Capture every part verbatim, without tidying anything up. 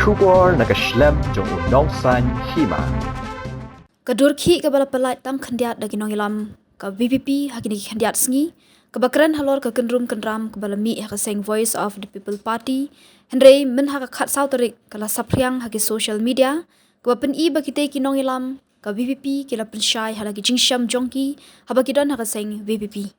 Khubor na ka shlem jong u Nongsaiñ Hima. Ka dur khih kaba la pyllait tang khyndiat da ki nongïalam ka VPP ha kine ki khyndiat sngi, kaba kren halor ka kynrum kynram kaba la mih ha ka seng Voice of the People Party, hynrei myn ha ka khatsaw tarik ka la saphriang ha ki social media, kaba pyni ba kitei ki nongïalam ka VPP ki la pynshai ha la ki jingshem jong ki haba ki don ha ka seng VPP.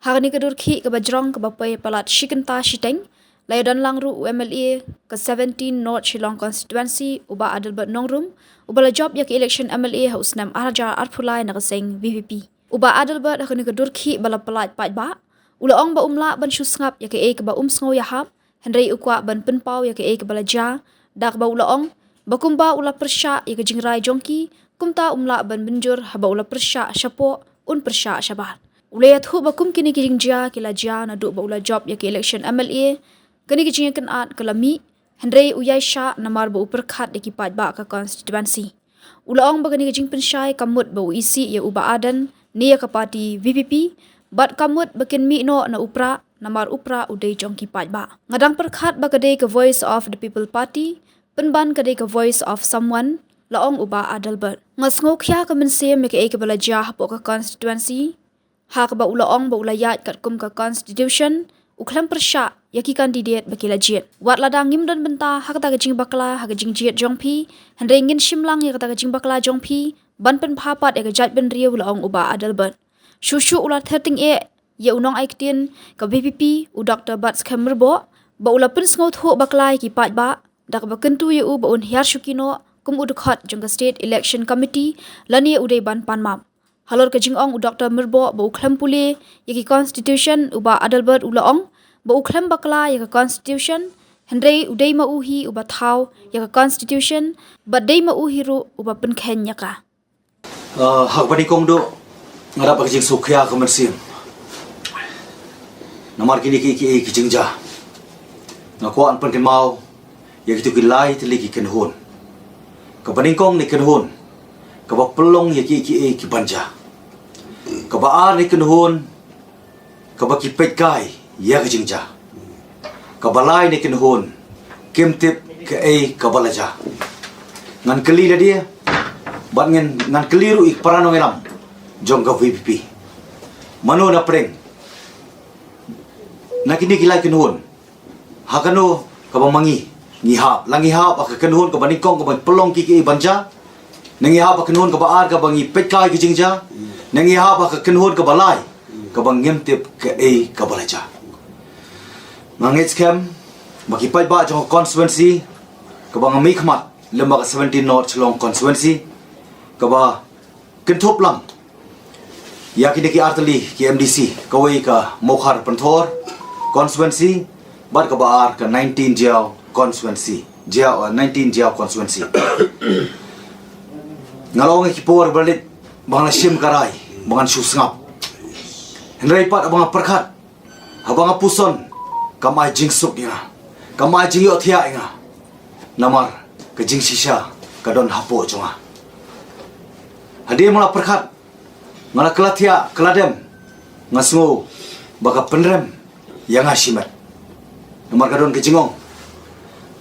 Ha kane ka dur khih kaba jrong kaba poi palat shi kynta shiteng, la ïadon lang ruh u MLA ka seventeen North Shillong Constituency, u Bah Adelbert Nongrum, uba la jop ïa ka election MLA ha u snem ar hajar arphew lai na ka seng VPP. U Bah Adelbert ha kane ka dur khih ba la pyllait paidbah, u la ong ba um lah ban shu sngap ïa kaei kaba um sngew ïahap, hynrei u kwah ban pynpaw ïa kaei kaba la jia, da kaba u la ong ba kumba u la pyrshah ïa ka jingrai jong ki, kumta um lah ban mynjur haba u la pyrshah shapoh, un pyrshah shabar. U la ïathuh ba kum kine ki jingjia ki la jia naduh ba u la jop ïa ka election MLA, kane ka jingïakynad ka la mih, hynrei u ïaishah namar ba u pyrkhat ïa ki paidbah ka constituency. U la ong ba kane ka jingpynshai kam mut ba u isih ïa u Bah Ardent ne ïa ka party VPP, bad kam mut ba kin mih noh na u Prah, namar u Prah u dei jong ki paidbah. Nga dang pyrkhat ba ka dei ka Voice of the People Party, pynban ka dei ka Voice of Someone, la ong u Bah Adelbert. Nga sngewkhia ka mynsiem ïa kaei kaba la jia hapoh ka constituency, ha kaba u la ong ba u la ïaid katkum ka constitution, u khlem pyrshah ïa ki candidate ba ki la jied. Wat lada ngim don bynta ha kata ka jingbakla ha ka jingjied jong phi, hynrei ngin shim lang ïa kata ka jingbakla jong phi ban pynbha pat ïa ka jaitbynriew, la ong u Bah Adelbert. Shuh shuh u la ther tyngeh ïa u nongaiktien ka VPP, u Doctor Batskhem Myrboh, ba u la pynsngewthuh bakla ïa ki paidbah da kaba kyntu ïa u ba un hiar shuki noh kum u dkhot jong ka State Election Committee, lane u dei ban pan map. Halor ka jingong u Doctor Myrboh ba u khlem pule ïa ki constitution, u Bah Adelbert u la ong ba u khlem bakla ïa ka constitution, hynrei u dei ma u hi uba thaw ïa ka constitution, bad dei ma u hi ruh uba pynkheiñ ïa ka. Ah, ha kaba nyngkong duh, nga dap ka jingsngewkhia ka mynsiem namar kine ki, ki, ki jingjia. Nga kwah ban pynkynmaw ïa kito ki lai tylli ki kynhun. Kaba nyngkong ne kynhun kaba pynlong ïa ki, ki, ki ban jia. Kaba ar ne kynhun kaba ki peit kai ïa ka jingjia. Kaba lai ne kynhun kim tip kaei kaba la jia. Ngan kylli lade bad ngan, ngan kylli ruh ïa ki para nongïalam jong ka VPP. Mano na pdeng na kine ki lai kynhun, ha kano kaba ma ngi ngi hap? La ngi hap ha ka kynhun kaba nyngkong kaba pynlong ki, ki ban jia, ne ngi hap ha ka kynhun kaba ar kaba ngi peit kai ki jingjia, ne ngi hap ha ka kynhun kaba lai kaba ngim tip kaei kaba la jia? Nga ngeit skhem ba ki paidbah jong ka constituency kaba nga mihkhmat lem bad ka seventeen North Shillong Constituency, kaba kynthup lang ïa kine ki artylli ki MDC, kawei ka Mawkhar Pynthor Constituency, bad kaba ar ka nineteen Jaïaw Constituency, Jaïaw, uh, nineteen Jaïaw Constituency. Nga la ong ïa ki por ba la leit ba nga la shim ka rai ba ngan shu sngap. Hynrei pat ba nga pyrkhat, haba nga puson, kam ai jingsuk ïa nga, kam ai jingïohthiah ïa nga, namar ka jingshisha ka don hapoh jong nga. Hadien ba nga la pyrkhat, nga la kylla thiah, kylla dem, nga sngew ba ka pynrem ïa nga shimet. Namar ka don ka jingong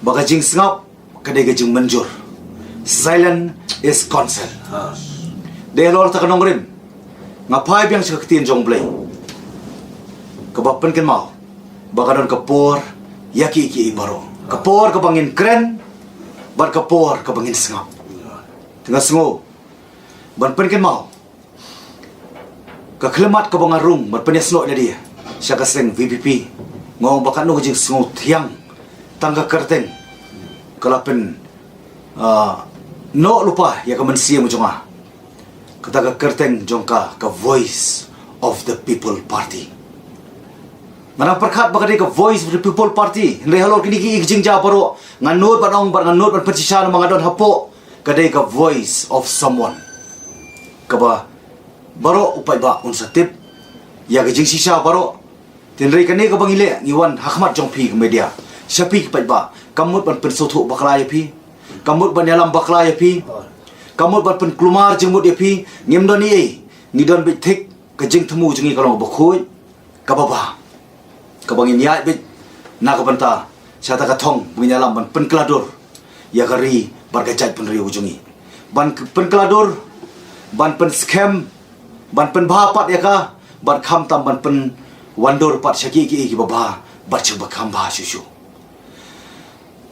ba ka jingsngap ka dei ka jingmynjur. Silence is consent. Dei halor kata ka nongrim nga phai biang sha ka ktien jong U Blei kaba pynkynmaw ba ka don ka por ïa kiei kiei baroh. Ka por kaba ngin kren bad ka por kaba ngin sngap. Te nga sngew ban pynkynmaw ka khyllipmat kaba nga rung ban pynïasnoh ïa lade sha ka seng VPP. Nga ong ba katno ka jingsngew thiang tang ka kyrteng ka la pyn, ah, noh lypa ïa ka mynsiem jong nga. Kata ka kyrteng jong ka, ka Voice of the People Party. Nga dang pyrkhat ba ka dei ka Voice of the People Party, hynrei halor kine ki jingjia baroh nga nud ban ong, ban, nga nud ban pynshisha namar nga don hapoh, ka dei ka Voice of Someone. Kaba baroh u paidbah un sa tip ïa ka jingshisha baroh. Te hynrei kane kaba ngi leh, ngi wan ha khmat jong phi ka media, sha phi ki paidbah, kam mut ban pynsngewthuh bakla ïa phi, kam mut ban ïalam bakla ïa phi, kam mut ban pynkulmar jingmut ïa phi. Ngim don ei ei, ngi don beit thik, ka jingthmu jong ngi ka long kaba khuid, kaba bha, kaba ngin ïaid beit na ka bynta sha kata ka thong ba ngin ïalam ban pynkylla dur ïa ka ri bad ka jaitbynriew jong ngi. Ban k- pynkylla dur, ban pynskhem, ban pynbha pat ïa ka, bad khamtam ban pynwandur pat sha kiei kiei kiba bha bad sha ba kham bha shuh shuh.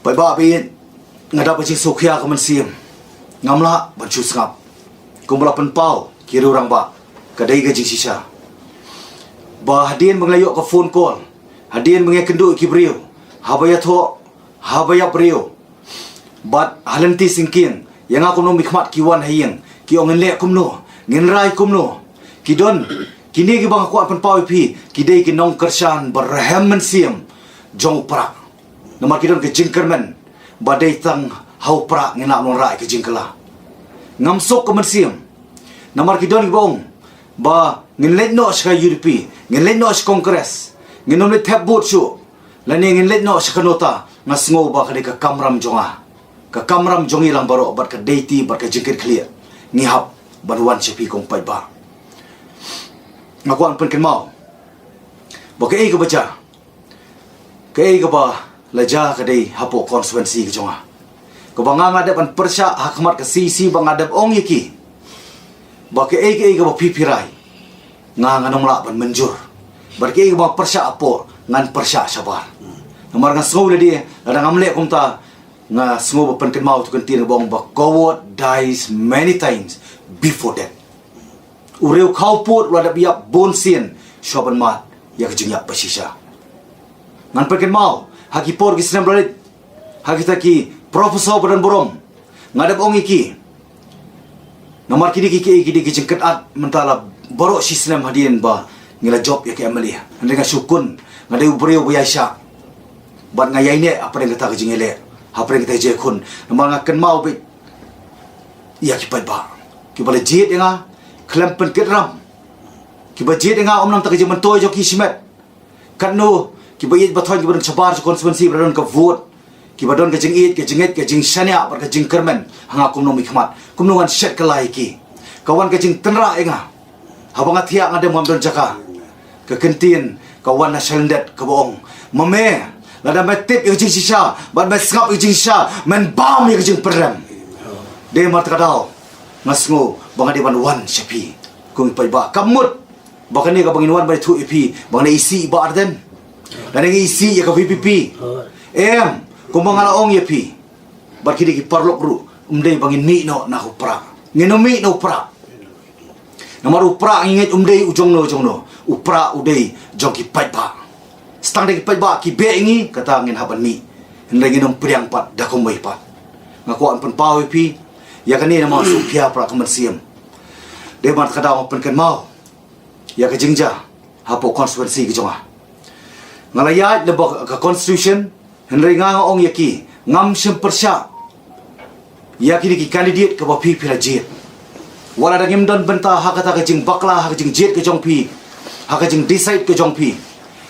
Paidbah ba ïeit, nga dap ka jingsngewkhia ka mynsiem. Ngam lah ban shu sngap. Kumba la pynpaw ki riew rangbah, ka dei ka jingshisha. Ba hadien ba nga la ïoh ka phone call, hadien ba nga ïakynduh ïa ki briew, haba ïathoh, haba ïap briew, bad ha lynti syngkien, ïa nga kumno, mihkhmat ki wan ha ïing, ki ong, ngin leh kumno, ngin rai kumno. Ki don, kine kiba nga kwah pynpaw ïa phi, ki dei ki nongkyrshan ba rhem mynsiem jong u Prah. Namar ki don ka jingkyrmen ba dei tang ha u Prah ngin lah ban wanrah ïa ka jingkylla. Ngam suk ka mynsiem. Namar ki don kiba ong ba ngin leit noh sha ka U D P, ngin leit noh sha Congress, ngin ym leit thep vote shuh, lane ngin leit noh sha ka NOTA. Nga sngew ba ka dei ka kamram jong nga, ka kamram jong ngi lang baroh, bad ka dei ti bad ka jingkitkhlieh ngi hap ban wan sha phi ko paidbah. Nga kwah pynkynmaw ba kaei kaba jia, kaei kaba la jia ka dei hapoh constituency ka jong nga, kaba nga, nga dep ban pyrshah ha khmat ka C E C, ba nga dep ong ïa ki ba kaei kaei kaba phi phi rai, nga, ngan ym lah ban mynjur. Bad kaei kaba pyrshah hapoh, ngan pyrshah shabar. Namar nga sngew lade, lada ngam leh kumta, nga sngew ba pynkynmaw tu kyntien ba ong ba coward dies many times before death. U riew khawpud u la dep ïap bun sien shuwa ban mad ïa ka jingïap ba shisha. Ngan pynkynmaw, ha ki por ki snem ba la leit, ha kita ki professor ba don burom, nga dep ong ïa ki, namar ki dei ki, ki, ki dei ki jingkynad mynta la baroh shi snem hadien ba ngi la jop ïa ka M L A. Hynrei nga shu khun, nga dei u briew ba ïaishah, bad nga ïaineh hapdeng kata ka jingïaleh, hapdeng kata ka jingkhun. Namar nga kynmaw beit ïa ki paidbah kiba la jied ïa nga khlem pynkit ram, kiba jied ïa nga ym nang ta ka jingmyntoi jong ki shimet. Katno kiba ïeit ba thoiñ, kiba don shabar sha constituency, ba don ka vote, kiba don ka jingïeit, ka jingngeit, ka jingshaniah bad ka jingkyrmen ha nga kum u nongmihkhmat. Kumno ngan shet kylla ïa ki? Ka wan ka jingtynrah ïa nga. Haba nga thiah nga dem, ngam don jaka. Ka kyntien ka wan na shalyndet kaba ong, ma me, lada me tip ïa ka jingshisha bad me sngap ïa ka jingshisha, men bam ïa ka jingpyrem. Dei namar kata ka daw nga sngew ba nga dei ban wan sha phi ko paidbah. Kam mut ba kane kaba ngin wan ban ïathuh ïa phi ba ngan isih i Bah Ardent, lane ngan isih ïa ka V P P. Em, kumba nga la ong ïa phi, bad ki dei ki paralok ruh, ym dei ba ngin mih noh na u Prah. Ngin ym mih na u Prah. Namar u Prah ngi ngeit um dei u jongno jongno. U Prah u dei jong ki paidbah. Tang da ki paidbah ki beh ïa ngi, kata ngin hap ban mih. Hynrei ngin ym pdiang pat da kumwei pat. Nga kwah ban pynpaw ïa phi ïa kane namar sngewkhia Prah ka mynsiem. Dei namar kata nga pynkynmaw ïa ka jingjia hapoh constituency ka jong nga. Nga la ïaid lyngba ka constitution, hynrei nga, nga ong ïa ki, ngam shym pyrshah ïa kine ki candidate kiba phi phi la jied. Wat la da ngim don bynta ha kata ka jingbakla, ha ka jingjied ka jong phi, ha ka jingdecide ka jong phi,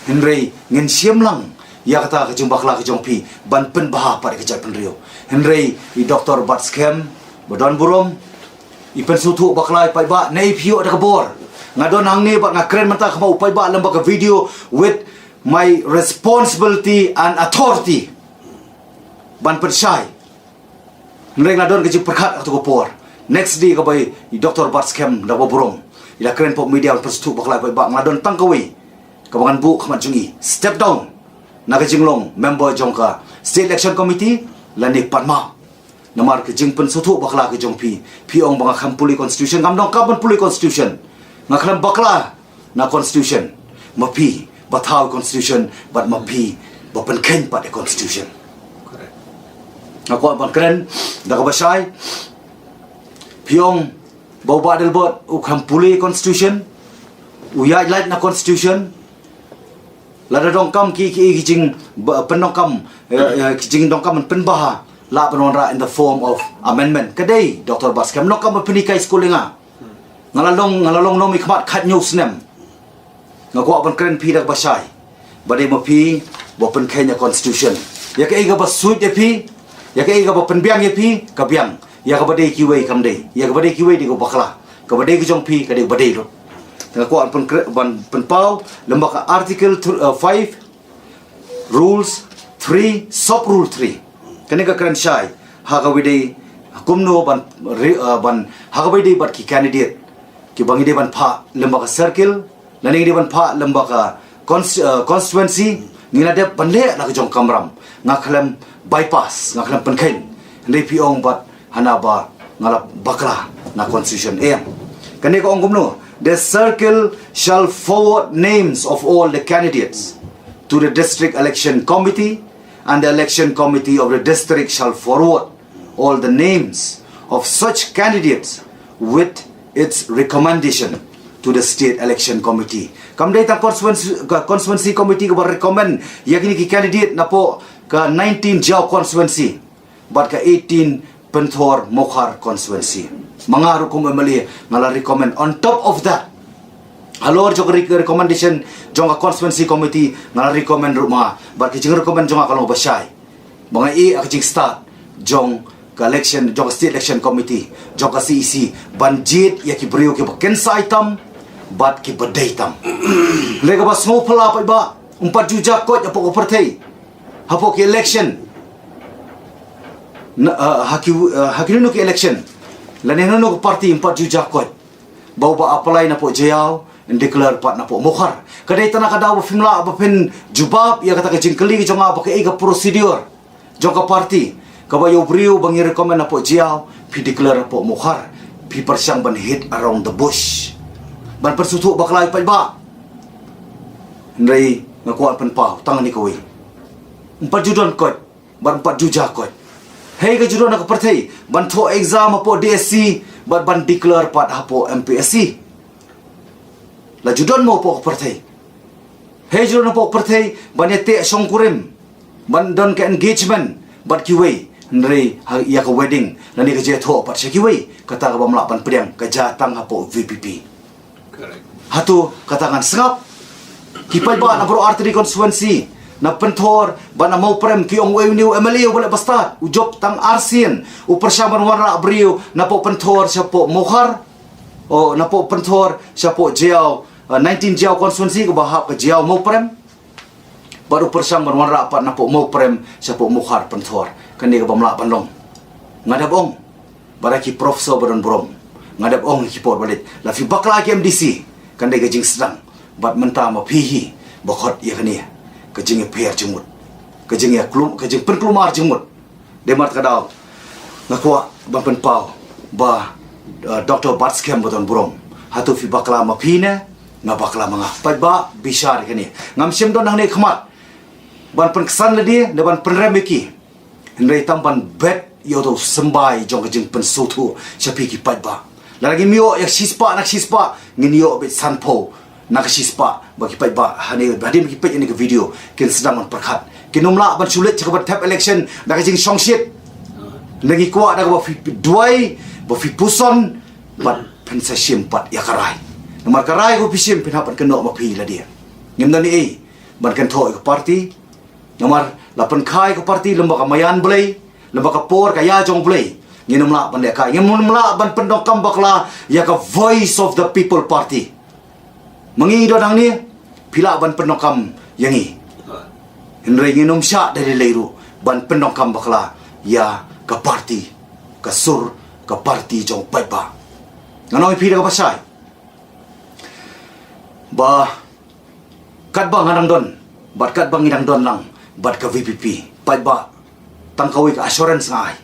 hynrei ngin shim lang ïa kata ka jingbakla ka jong phi ban pynbha pat ïa ka jaitbynriew. Hynrei i Doctor Batskhem ba don burom, i pynsngewthuh bakla ïa u paidbah, ne i phi ïoh da ka bor. Nga don hangne bad nga kren mynta kum u paidbah lyngba ka video with my responsibility and authority ban pynshai. Hynrei nga don ka jingpyrkhat ha kato ka por. Next day kaba i Doctor Batskhem da ba burom, i la kren hapoh media ban pynsngewthuh bakla ïa u paidbah, nga la don tang kawei kaba ngan buh khmat jong i, step down na ka jinglong member jong ka State Election Committee lane pan map. Namar ka jingpynsngewthuh bakla ka jong phi, phi ong ba nga khlem pule constitution, ngam donkam ban pule constitution. Nga khlem bakla na constitution. Ma phi ba thaw constitution, bad ma phi ba pynkheiñ pat ïa constitution. Nga kwah ban kren da kaba shai. Phi ong ba u Bah Adelbert u khlem pule constitution, u ïaid lait na constitution. Lada donkam ki, ki, ki jing ba, pyndonkam, eh, eh, ki jingdonkam ban pynbha, lah ban wanrah in the form of amendment. Ka dei Doctor Batskhem, donkam ban pynhikai skul ïa nga. Nga la long, nga la long nongmihkhmat khathynñiew snem. Nga kwah ban kren phi da kaba shai ba dei ma phi ba pynkheiñ ïa constitution. Ïa kaei kaba suit ïa phi, ïa kaei kaba pynbiang ïa phi, ka biang. Ïa kaba dei kiwei kam dei. Ïa kaba dei kiwei dei ka bakla. Kaba dei ka jong phi ka dei kaba dei lut. Te nga kwah ban pynkre-, ban pynpaw lyngba ka Article th-, uh, five, Rules three, Sub Rule three. Kane ka kren shai. Ha kaba ïadei kumno ban ri- uh, ban ha kaba ïadei bad ki candidate kiba ngi dei ban phah lem bad ka circle, lane ngi dei ban phah lem bad ka cons- uh, constituency, ngi la dep ban leh la ka jong kamram. Nga khlem bypass, nga khlem pynkheiñ. Hynrei phi ong bad hana ba nga la bakla na constitution. Em, kane ka ong kumno: "The circle shall forward names of all the candidates to the district election committee, and the election committee of the district shall forward all the names of such candidates with its recommendation to the state election committee." Kam dei tang constituency, ka constituency committee kaba recommend ïa kine ki candidate napoh ka nineteen Jaïaw constituency bad ka eighteen Pynthor Mawkhar constituency. Ma nga ruh kum M L A nga la recommend. On top of that, halor jong ka re- recommendation jong ka constituency committee, nga la recommend ruh ma nga. Bad ka jingrecommend jong nga ka long ba shai. Ba nga ïeh ïa ka jingstad jong ka election, jong ka state election committee, jong ka C E C, ban jied ïa ki briew kiba kynsai tam bad kiba dei tam. Hynrei kaba sngewphylla pat ba ym pat ju jia koit hapoh ka pyrthei, hapoh ki election, na, uh, ha ki, uh, ha kino kino ki election, lane hano hano ka party ym pat ju jia koit ba uba apply napoh Jaïaw yn declare pat napoh Mawkhar. Ka dei tang na ka daw ba phim lah ba phin jubab ïa kata ka jingkylli ka jong nga ba kaei ka procedure jong ka party kaba ïa u briew ba ngi recommend napoh Jaïaw phi declare napoh Mawkhar. Phi pyrshang ban hit around the bush, ban pynsngewthuh bakla ïa u paidbah. Hynrei nga kwah pynpaw tang kane kawei: ym pat ju don koit bad ym pat ju jia koit. Hei ka ju don ha ka pyrthei ban thoh exam hapoh D S C bad ban declare pat hapoh M P S C. La ju don mo hapoh ka pyrthei? Hei ju don hapoh ka pyrthei ban ïateh shongkurim, ban don ka engagement bad kiwei, hynrei ha ïa ka wedding lane ka jingïathoh pat sha kiwei, kata kaba ym lah ban pdiang, ka jia tang hapoh V P P. Correct. Hato kata ngan sngap? Ki paidbah na baroh artylli constituency, na Pynthor bad na Mawprem, ki ong uei une u M L A uba leh ba stad, u jop tang arsien, u pyrshang ban wanrah briew napoh Pynthor shapoh Mawkhar, o napoh Pynthor shapoh Jaïaw, uh, nineteen Jaïaw constituency kaba hap ka Jaïaw Mawprem. Bad u pyrshang ban wanrah pat napoh Mawprem shapoh Mawkhar Pynthor. Kane kaba ym lah ban long. Nga dep ong, bad ïa ki professor ba don burom, nga dep ong ïa ki por ba leit, la phi bakla ki M D C, kan dei ka jingsdang. Bad mynta ma phi hi ba khot ïa kane ka jingïapher jingmut, ka jingïaklum, ka jingpynkulmar jingmut. Dei namar kata ka daw nga kwah ban pynpaw ba, uh, Doctor Batskhem ba don burom, hato phi bakla ma phi ne nga bakla ma nga? Paidbah, bishar ïa kane. Ngam shym don hangne khmat ban pynksan lade ne ban pynrem ïa ki, hynrei tang ban bet ïa uto u symbai jong ka jingpynsngewthuh sha phi ki paidbah. Lada ngim ïoh ïa ka shispah na ka shispah, ngin ïoh beit sanphew na ka shispah. Ba ki paidbah hangne, hadien ba ki peit ïa kane ka video, kin sdang ban pyrkhat. Kin ym lah ban shu leit sha kaba thep election da ka jingshongshit. Ngi kwah da kaba phi duwai, ba phi puson, bad phin sa shim pat ïa ka rai. Namar ka rai kaba phi shim phin hap ban kynnoh ma phi lade. Ngim don ei ei ban kynthoh ïa ka party. Namar la pynkha ïa ka party lem bad ka maïan Blei, lem bad ka por ka ïa jong Blei. Ngin ym lah ban lehkai, ngin ym lah ban pyndonkam bakla ïa ka Voice of the People Party. Ma ngi don hangne, phi lah ban pyndonkam ïa ngi. Hynrei ngin ym shah da lei lei ruh ban pyndonkam bakla ïa ka party, ka sur ka party jong u paidbah. Ngan ong ïa phi da kaba shai ba katba nga dang don bad katba ngi dang don lang bad ka V P P, paidbah, tang kawei ka assurance nga ai.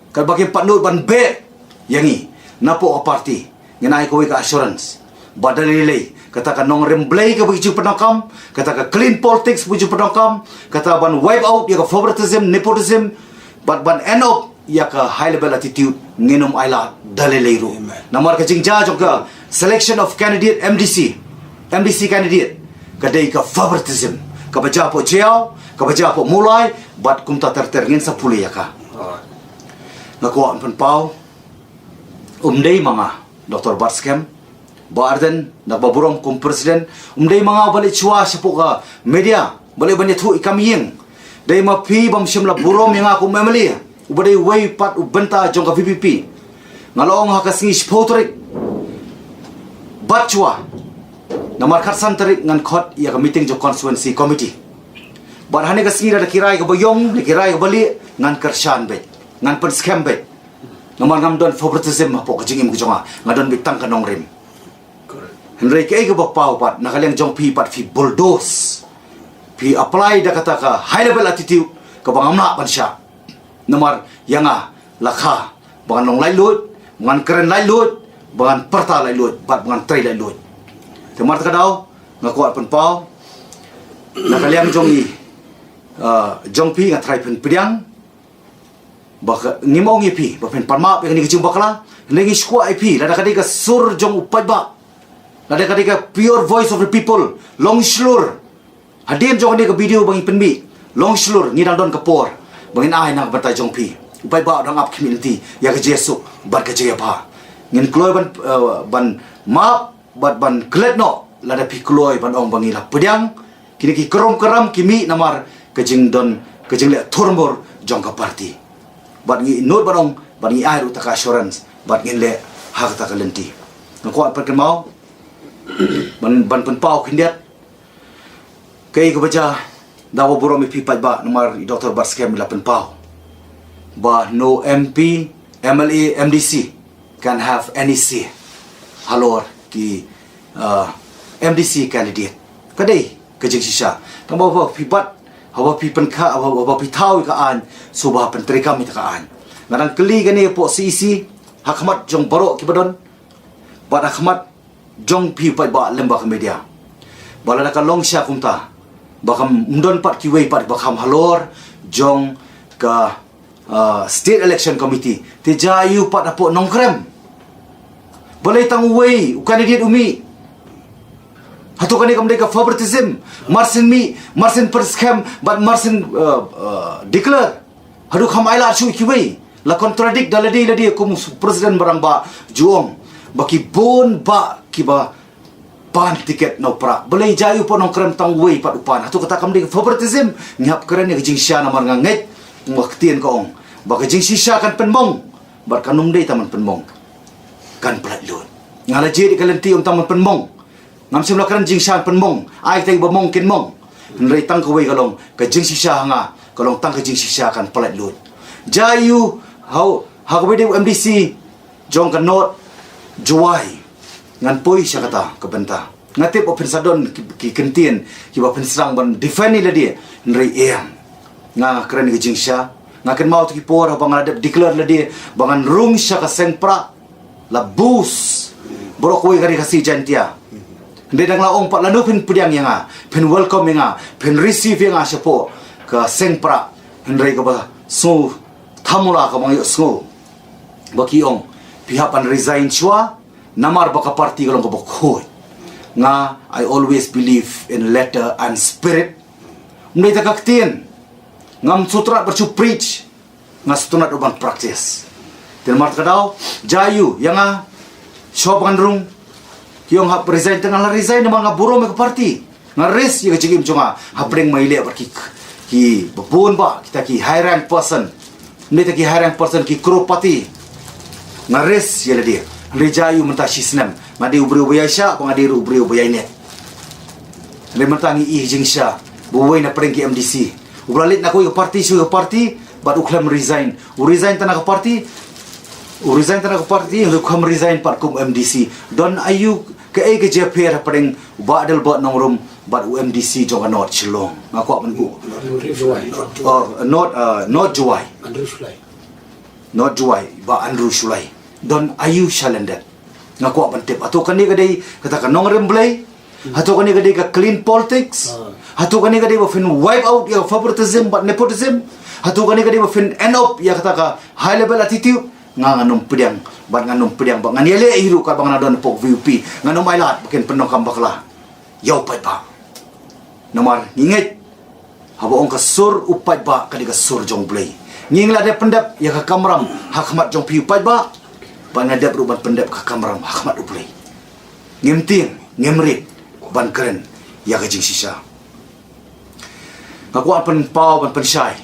Katba kim pat nud ban beh ïa ngi napoh ka party, ngin ai kawei ka assurance ba da lei lei kata ka nongrim Blei kaba ki ju pyndonkam, kata ka clean politics ba ki ju pyndonkam, kata ban wipe out ïa ka favoritism, nepotism, bad ban end up ïa ka high level attitude, ngin ym ailad da lei lei ruh. Amen. Namar ka jingjia jong ka selection of candidate M D C, M D C candidate, ka dei ka favoritism kaba jia hapoh Jaïaw, kaba jia hapoh Mawlai, bad kumta ter ter, ngin sa pule ïa ka. Alright. Nga kwah ban pynpaw, um dei ma nga, Doctor Batskhem, Bah Ardent, da kaba burom kum president, um dei ma nga uba leit shuwa shapoh ka media, ba leit ban ïathuh ïa ka kam ïing. Dei ma phi bym shym la burom ïa nga kum M L A, uba dei uwei pat u bynta jong ka V P P. Nga la ong ha ka sngi shiphew tarik bad shuwa, namar khatsan tarik ngan khot ïa ka meeting jong constituency committee. Bad hane ka sngi lada ki rai kaba ïong, lada ki rai kaba lieh, ngan kyrshan beit. Ngan pynskhem beit. Namar ngam don favoritism hapoh ka jingim ka jong nga. Nga don beit tang ka nongrim. Hynrei kaei kaba paw pat, na ka liang jong phi pat phi bulldoze. Phi apply da kata ka high level attitude kaba ngam lah ban shah. Namar ïa nga la kha ba ngan long laitluid, ba ngan kren laitluid, ba ngan pyrta laitluid, bad ba ngan trei laitluid. Te namar kata ka daw, nga kwah pynpaw na ka liang jong i, ah, jong phi nga tharai phin pdiang. Ba ka, ngim ong ïa phi ba phin pan map ïa kane ka jingbakla. Hynrei ngi shu kwah ïa phi, lada ka dei ka sur jong u paidbah, lada ka dei ka pure voice of the people, long shlur. Hadien jong kane ka video ba ngi pynmih, long shlur, ngi dang don ka por ba ngin ai na ka bynta jong phi. U paidbah u dang ap khmih lynti ïa ka jingsuk bad ka jingïabha. Ngin kloi ban, eh, ban map bad ban klet noh lada phi kloi ban ong ba ngi la pdiang. Kine ki krum kram ki mih namar ka jingdon, ka jingleh thurmur jong ka party. Bad ngi nud ban ong, bad ngi ai ruh kata ka assurance, bad ngin leh ha kata ka lynti. Nga kwah pat kynmaw ban, ban pynpaw khyndiat. Kaei kaba jia, da ba burom ïa phi paidbah, namar i Doctor Batskhem i la pynpaw ba no M P, M L A, M D C can have any say halor ki, uh, M D C candidate. Ka dei ka jingshisha. Tang ba haba phi bat, haba phi pynkha, haba, haba phi thaw ïa ka aiñ, sngewbha pyntreikam ïa ka aiñ. Nga dang kylli kane hapoh C E C, ha khmat jong baroh kiba don, bad ha khmat jong phi paidbah lem bad ka media. Ba lada ka long shisha kumta, ba kam don pat kiwei pat ba kham halor jong ka, ah, State Election Committee, te jia aïu pat hapoh Nongkrem? Balei tang uwei u candidate u mih? Hato kane kam dei ka favoritism? Marsien mih, marsien pynskhem, bad marsien, ah, ah, declare. Haduh kham ailad shuh kiwei. La contradict da lade lade kum u President ba rangbah ju ong ba ki bun bah kiba pan tiket na u Prah. Balei jia aïu pat Nongkrem tang uwei pat u pan? Hato kata kam dei ka favoritism? Ngi hap kren ïa ka jingshisha namar nga ngeit, nga ktien ka ong ba ka jingshisha kan pynmong. Bad kan ym dei tang ban pynmong, kan pyllait lut. Nga la jied ïa ka lynti ym tang ban pynmong. Ngam shym la kren jingshisha pynmong, ai kita kiba mong kin mong. Hynrei tang kawei ka long, ka jingshisha ha nga ka long tang ka jingshisha kan pyllait lut. Jia aïu, hau, ha kaba dei u M D C jong ka North Jowai. Ngan poi sha kata ka bynta. Nga tip ba phin sa don ki, ki kyntien kiba phin sdang ban defend ïa lade, hynrei em. Nga kren ka jingshisha. Nga kynmaw tu ki por haba nga la dep declare lade ba ngan rung sha ka seng Prah. La bus. Baroh kawei ka ri Khasi Jaiñtia. Hynrei dang la ong pat lano phin pdiang ïa nga, phin welcome ïa nga, phin receive ïa nga shapoh ka seng Prah. Hynrei kaba sngewthamula kaba nga ïohsngew ba ki ong phi hap ban resign shuwa, namar ba ka party ka long kaba khuid. Nga, I always believe in letter and spirit. Ym dei tang ka ktien. Ngam sngewtynnat ban shu preach. Nga sngewtynnat ruh ban practice. Te namar kata ka daw, jia aïu, ïa nga, shuwa ba ngan rung, ki ong hap resign, te nga la resign namar nga burom ïa ka party. Nga risk ïa ka jingim jong nga hapdeng ba ngi leh bad ki, kiba bun bah, kita ki high rank person. Ym dei tang ki high rank person, ki crorepati. Nga risk ïa lade. Hynrei jia aïu mynta shi snem, nga dei u briew ba ïaishah, ba nga dei ruh u briew ba ïaineh. Hynrei mynta ngi ïohi jingshisha ba uwei na pdeng ki M D C uba la leit na kawei ka party sha kawei ka party, bad u khlem resign. U resign tang na ka party, u resign tang na ka party, hynrei u khlem resign pat kum M D C. Don aïu, kaei ka jingïapher hapdeng u Bah Adelbert Nongrum bad u M D C jong ka North Shillong? Nga kwah ban buh. North Jowai. Oh, North, uh, North Jowai. Andrew Shullai. North Jowai, Bah Andrew Shullai. Don aïu shalyndet? Nga kwah ban tip. Hato kane ka dei kata ka nongrim Blei? Hato kane ka dei ka clean politics? Ah. Hato kane ka dei ba phin wipe out ïa ka favoritism bad nepotism? Hato kane ka dei ba phin end up ïa kata ka high level attitude? Nga ngan ym pdiang, bad ngan ym pdiang, bad ngan ïaleh hi ruh katba nga la don hapoh VPP. Ngan ym ailad ba kin pyndonkam bakla ïa u paidbah. Namar ngi ngeit, haba ong ka sur u paidbah ka dei ka sur jong u Blei. Ngi la dep pyndep ïa ka kamram ha khmat jong phi u paidbah, bad ngi la dep ruh ban pyndep ka kamram ha khmat u Blei. Ngim tieng, ngim rit ban kren ïa ka jingshisha. Nga kwah pynpaw ban pynshai.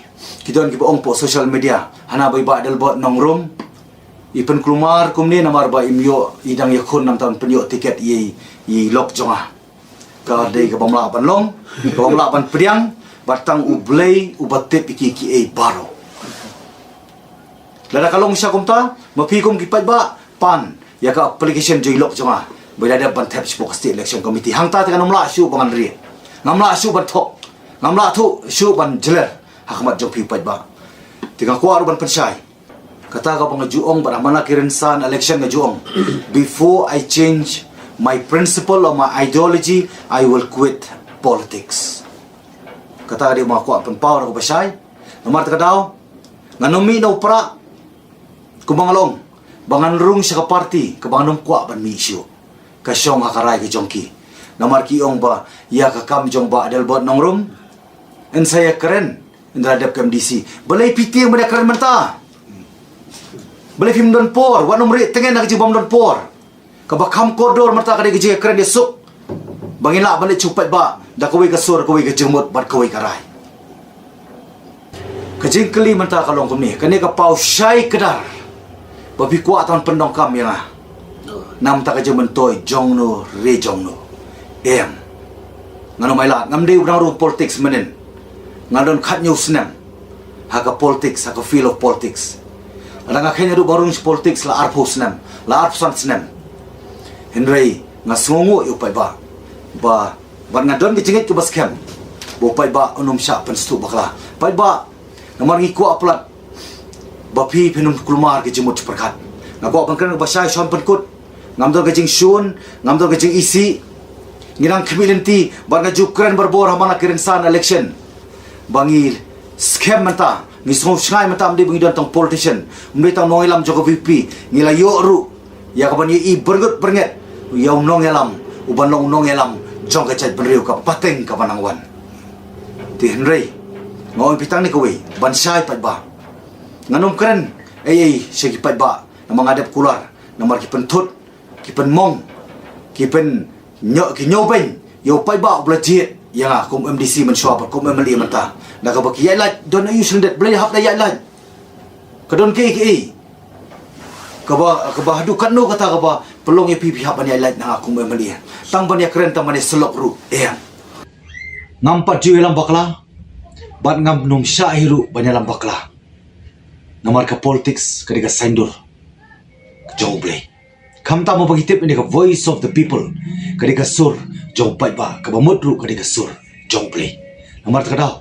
Ki don kiba ong hapoh social media, hana ba i Bah Adelbert Nongrum i pynkulmar kumne namar ba im ïoh, i dang ïakhun, namar ban pynïoh tiket ïa i lok jong nga. Ka dei kaba ym lah ban long, kaba ym lah ban pdiang, bad tang u Blei uba tip ïa ki, kiei baroh. Lada ka long sha kumta, ma phi kum ki paidbah, pan ïa ka application jong i lok jong nga ba i la dep ban thep shapoh ka state election committee. Hangta te ngam lah shuh ba ngan rieh, ngam lah shuh ban thok, ngam lah thuh shuh ban jler ha khmat jong phi paidbah. Te nga kwah ruh ban pynshai, kata kaba nga ju ong bad ha man la ki rynsan election nga ju ong, before I change my principle or my ideology, I will quit politics. Kata ka dei ba nga kwah pynpaw da kaba shai. Namar kata ka daw, ngan ym mih na u prah kumba nga la ong ba ngan rung sha ka party kaba ngan ym kwah ban mih shuh. Ka shong ha ka rai ka jong ki. Namar ki ong ba ïa ka kam jong Bah Adelbert Nongrum, yn sa ïakren ynda la dep ka M D C. Balei phi tieng ban ïakren mynta? Balei phim don por? Wat nym rieh tyngen na ka jingbym don por. Kaba kham kordor mynta ka dei ka jingïakren ïasuk ba ngin lah ban leit sha u paidbah da kawei ka sur, kawei ka jingmut bad kawei ka rai. Ka jingkylli mynta ka long kumne, kane ka paw shai kdar ba phi kwah tang pyndonkam ïa nga na bynta ka jingmyntoi jong no re jong no. Em, ngan ym ailad, ngam dei u dang rung politics mynnin. Nga don khatñiew snem ha ka politics, ha ka field of politics. Lada nga kheiñ haduh ba rung politics la arphew snem, la arphew san snem. Hynrei nga sngewnguh ïa u paidbah ba, bad nga don ka jingngeit kaba skhem ba u paidbah un ym shah pynsngewthuh bakla. Paidbah, namar ngi kwah palat ba phi phin ym kulmar ka jingmut jingpyrkhat. Nga kwah ban kren kaba shai, shuwa ban pynkut, ngam don ka jingshun, ngam don ka jingisih. Ngi dang khmih lynti bad nga ju kren barabor ha man la ki rynsan election ba ngi skhem mynta, ngi sngew shngaiñ mynta, ym dei ba ngi don tang politician, ym dei tang nongïalam jong ka V P, ngi la ïoh ruh ïa kaban ïohi byrngut byrnget ïa u nongïalam uban long u nongïalam jong ka jaitbynriew, ka pateng kaba nang wan. Te hynrei nga ong ïa phi tang ne kawei ban shai paidbah, ngan ym kren ei ei sha ki paidbah namar nga dep kular, namar ki pynthut, ki pynmong, ki pyn ñiew, ki ñiewbeiñ ïa u paidbah uba la jied ïa nga kum M D C mynshuwa bad kum M L A mynta. Da kaba ki ïaid lait, don aïu sha lyndet, balei hap da ïaid lait? Ka don kaei kaei kaba, kaba haduh katno kata kaba pynlong ïa phi phi hap ban ïaid lait na nga kum M L A? Tang ban ïakren, tang ban ïasyllok ruh, em. Ngam pat ju ïalam bakla bad ngam nym shah hi ruh ban ïalam bakla. Namar ka politics ka dei ka saiñdur jong U Blei. Khamtam ba ngi tip ïa ka voice of the people, ka dei ka sur jong u paidbah, kaba mut ruh ka dei ka sur jong U Blei. Namar kata ka daw,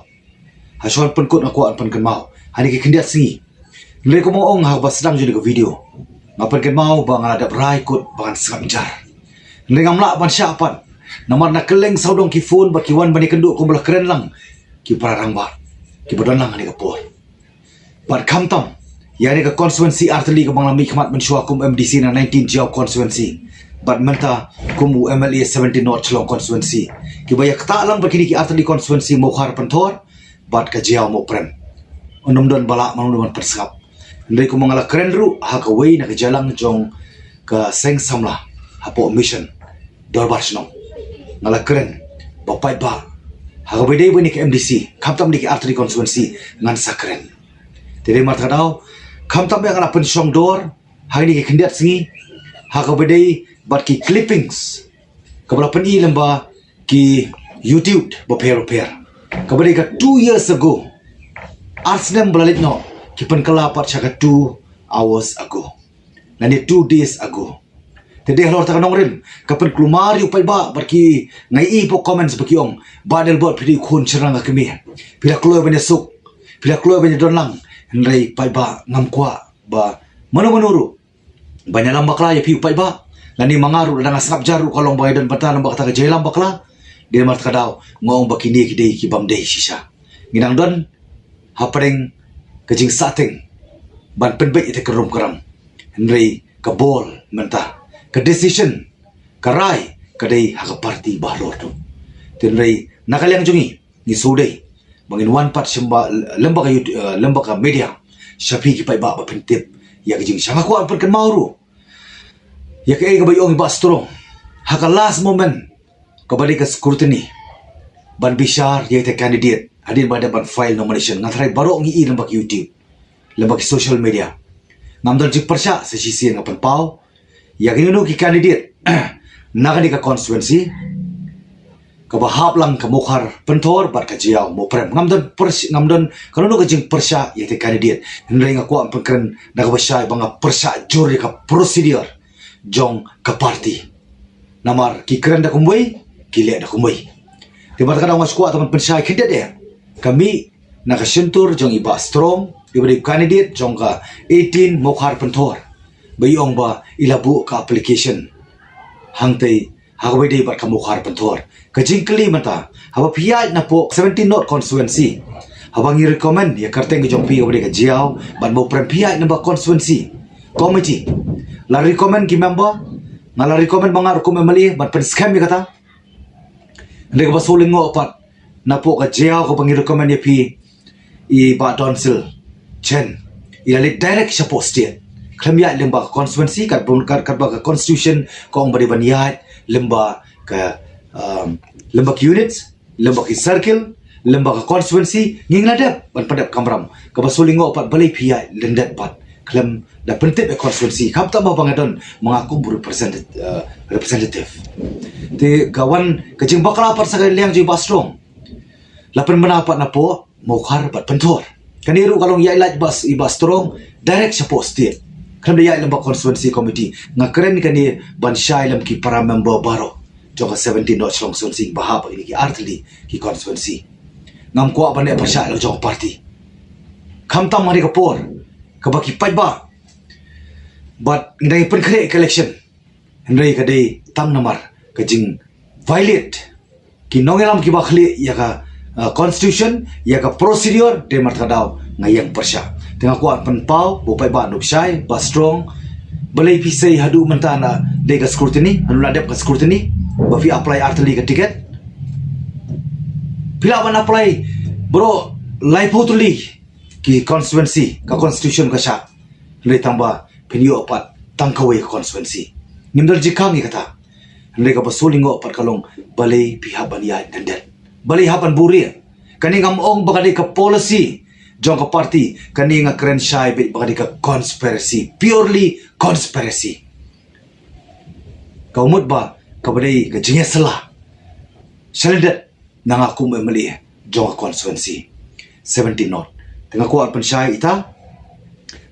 ha shuwa ban pynkut nga kwah ban pynkynmaw ha kine ki khyndiat sngi. Hynrei kumba nga ong ha kaba sdang jong kane ka video, nga pynkynmaw ba nga la dep rai kut ba ngan sngap jar. Hynrei ngam lah ban shah pat, namar na kylleng sawdong ki phone bad ki wan ban ïakynduh kumba la kren lang ki para rangbah kiba don lang ha kane ka por. Bad khamtam ïa kane ka constituency artylli kaba nga la mihkhmat mynshuwa kum M D C na nineteen Jaïaw constituency, bad mynta kum u M L A seventeen North Shillong constituency, kiba ïa ktah lang bad kine ki artylli constituency Mawkhar Pynthor bad ka Jaïaw Mawprem. Un ym don ba lah, mano mano ban pynsngap. Hynrei kumba nga la kren ruh ha kawei na ka jingïalang jong ka seng samla hapoh Mission Dorbar Shnong, nga la kren ba paidbah, ha kaba dei ba ïa kane ka M D C, khamtam ïa kine ki artylli constituency ngan sa kren. Te dei namar kata ka daw, khamtam ïa nga la pynshong dor ha kine ki khyndiat sngi ha kaba dei bad ki clippings kaba la pyni lyngba ki YouTube bapher bapher, kaba dei ka two years ago. Ar snem ba la leit noh ki pynkylla pat sha ka two hours ago lane two days ago. Te dei halor kata ka nongrim ka pynkulmar ïa u paidbah bad ki, nga ïohi hapoh comments ba ki ong, Bah Adelbert, phi dei u khun shynrang ka kmie, phi la kloi ban ïasuk, phi la kloi ban ïadon lang. Hynrei paidbah, ngam kwah ba mano mano ruh ban ïalam bakla ïa phi u paidbah, lane ma nga ruh lada nga sngap jar ruh ka long ba nga don bynta lyngba kata ka jingïalam bakla. Dei namar kata ka daw nga ong ba kine ki dei ki bym dei shisha. Ngi dang don hapdeng ka jingsahteng ban pynbeit ïa kata ka rum ka ram. Hynrei ka ball mynta, ka decision, ka rai ka dei ha ka party bahalor tu. Te hynrei na ka liang jong ngi, ngi shu dei ba ngin wan pat sha ba, lyngba ka YouTube, eh, lyngba ka media, sha phi ki paidbah ba phin tip ïa ka jing. Sha nga kwah pynkynmaw ruh ïa kaei kaba ong i Bah Strong ha ka last moment, kaba dei ka scrutiny ban bishar ïa ita candidate hadien ba dep ban file nomination. Nga tharai baroh ngi i lyngba ka YouTube, lyngba ka social media. Ngam don jingpyrshah, sa shisien nga pynpaw ïa kino kino ki candidate na kane ka constituency. Kaba hap lang ka Mawkhar Pynthor bad ka Jaïaw Mawprem. Ngam don pyrsh-, ngam don kano kano ka jingpyrshah ïa ka candidate. Hynrei nga kwah pynkren da kaba shai ba nga pyrshah jur ïa ka procedure jong ka party. Namar ki kren da kumwei, ki leh da kumwei. Te bad ka dang nga kwah tang ban pynshai khyndiat eh. Ka mih na ka shyntur jong i Bah Strong, iba dei candidate jong ka eighteen Mawkhar Pynthor. Ba i ong ba i la buh ka application hangtei ha kaba ïadei bad ka Mawkhar Pynthor. Ka jingkylli mynta, haba phi ïaid napoh seventeen North constituency, haba ngi recommend ïa ka kyrteng ka jong phi kaba dei ka Jaïaw bad Mawprem, phi ïaid na ba constituency committee. La recommend ki member, nga la recommend ba nga ruh kum M L A ban pynskhem ïa kata. Hynrei kaba shu lyngngoh pat napoh ka Jaïaw kaba ngi recommend ïa phi, i Bah Donsil Chen, i la leit direct shapoh state. Khlem ïaid lyngba ka constituency, kat bun, kat, katba ka constitution ka ong ba dei ban ïaid lyngba ka, um, lyngba ki units, lyngba ki circle, lyngba ka constituency, ngi la dep ban pyndep kamram. Kaba shu lyngngoh pat balei phi ïaid lyndet pat khlem da pyntip ïa constituency. Khamtam ba nga don ma nga kum representative, uh, representative. Te ka wan ka jingbakla pat sha ka liang jong i Bah Strong. La pynbna pat napoh Mawkhar bad Pynthor. Kane ruh ka long ïaid lait bas, i Bah Strong direct shapoh state. Khlem da ïaid lyngba constituency committee. Nga kren kane ban shai lem ki para member baroh jong ka seventeen North Shillong constituency ba hap ïa ki artylli ki constituency. Ngam kwah ban ïa pyrshah la jong ka party. Khamtam ha kane ka por kaba ki paidbah bad ngi dang ïa pynkhreh ka election. Hynrei ka dei tang namar ka jing violate ki nongïalam kiba khlieh ïa ka, uh, constitution, ïa ka procedure, te namar kata ka daw nga ïeng pyrshah. Te nga kwah pynpaw ba u paidbah un shai, Bah Strong, balei phi sei haduh mynta na dei ka scrutiny, haduh na dep ka scrutiny ba phi apply artylli ka ticket. Phi lah ban apply baroh laiphew tylli ki constituency, ka constitution ka shah. Hynrei tang ba phin ïoh pat tang kawei ka constituency. Ngim don jingkhang ïa kata. Hynrei kaba shu lyngngoh pat ka long balei phi hap ban ïaid lyndet. Balei hap ban buhrieh. Kane ngam ong ba ka dei ka policy jong ka party, kane nga kren shai beit ba ka dei ka conspiracy, purely conspiracy. Ka mut ba kaba dei ka jingïasylla sha lyndet na nga kum M L A jong ka constituency seventeen North. Te nga kwah pynshai ita,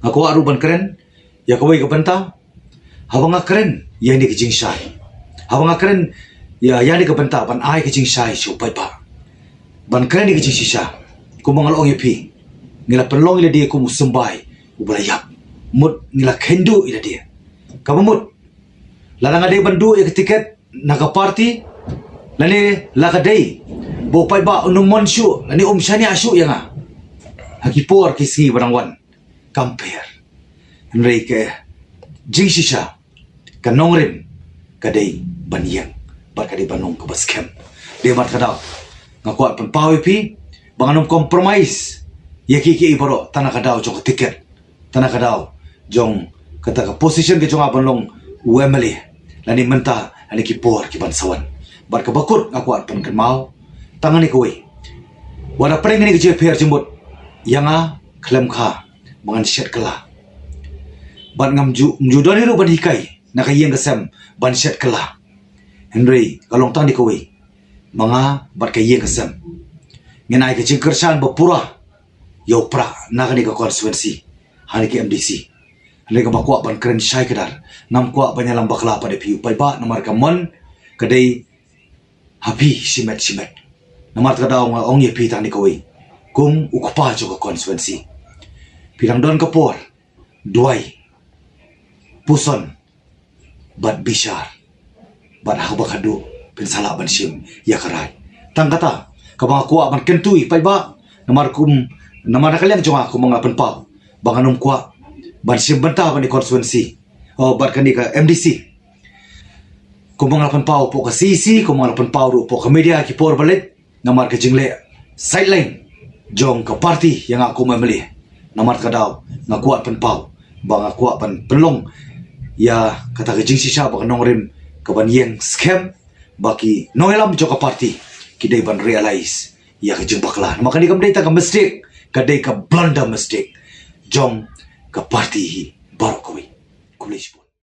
nga kwah ruh ban kren ïa kawei ka bynta. Haba nga kren ïa kane ka jingshai, haba nga kren ïa, ïa kane ka bynta ban ai ka jingshai sha u paidbah, ban kren ïa ka jingshisha, kumba nga la ong ïa phi, ngi la pynlong ïa lade kum u symbai uba la ïap. Mut ngi la kynduh ïa lade. Kaba mut, lada nga dei ban duh ïa ka ticket na ka party, lane la ka dei ba u paidbah un ym mon shuh lane um shaniah shuh ïa nga ha ki por ki sngi ba dang wan, kam pher. Hynrei ka jingshisha, ka nongrim, ka dei ban ïeng bad ka dei ban long kaba skhem. Te namar kata ka daw nga kwah pynpaw ïa phi ba ngan ym compromise ïa kiei kiei baroh tang na ka daw jong ka ticket, tang na ka daw jong kata ka position ka jong nga ban long u M L A, lane mynta lane ki por ki ban sa wan. Bad kaba kut nga kwah pynkynmaw tang kane kawei. Wat la pyrshah kane ka jingpher jingmut ïa nga, khlem kha ba ngan shet kylla. Bad ngam ju, ngam ju don hi ruh ban hikai na ka ïing ka sem ban shet kylla. Hynrei ka long tang kane kawei, ma nga bad ka ïing ka sem ngin ai ka jingkyrshan ba pura ïa u prah na kane ka constituency ha kane ka M D C. Hynrei kaba kwah ban kren shai kdar, ngam kwah ban ïalam bakla pat ïa phi u paidbah namar ka mon ka dei ha phi shimet shimet. Namar kata ka daw nga ong ïa phi tang kane kawei, kum u kpa jong ka constituency, phi dang don ka por duwai, puson bad bishar, bad ha kaba khadduh phin sa lah ban shim ïa ka rai. Tang kata kaba nga kwah ban kyntu ïa u paidbah, namar kum, namar na ka liang jong nga kumba nga la pynpaw ba ngan ym kwah ban shim bynta bad kane ka constituency, oh, bad kane ka M D C. Kumba nga la pynpaw hapoh ka C E C, kumba nga la pynpaw ruh hapoh ka media ki por ba leit, namar ka jingleh sideline jong ka party ïa nga kum M L A. Namar kata ka daw nga kwah pynpaw ba nga kwah ban pynlong ïa kata ka jingshisha ba ka nongrim ka ban ïeng skhem, ba ki nongïalam jong ka party ki dei ban realize ïa ka jingbakla. Namar kane kam dei tang ka mistake, ka dei ka blunder mistake jong ka party hi baroh kawei. Khublei shibun.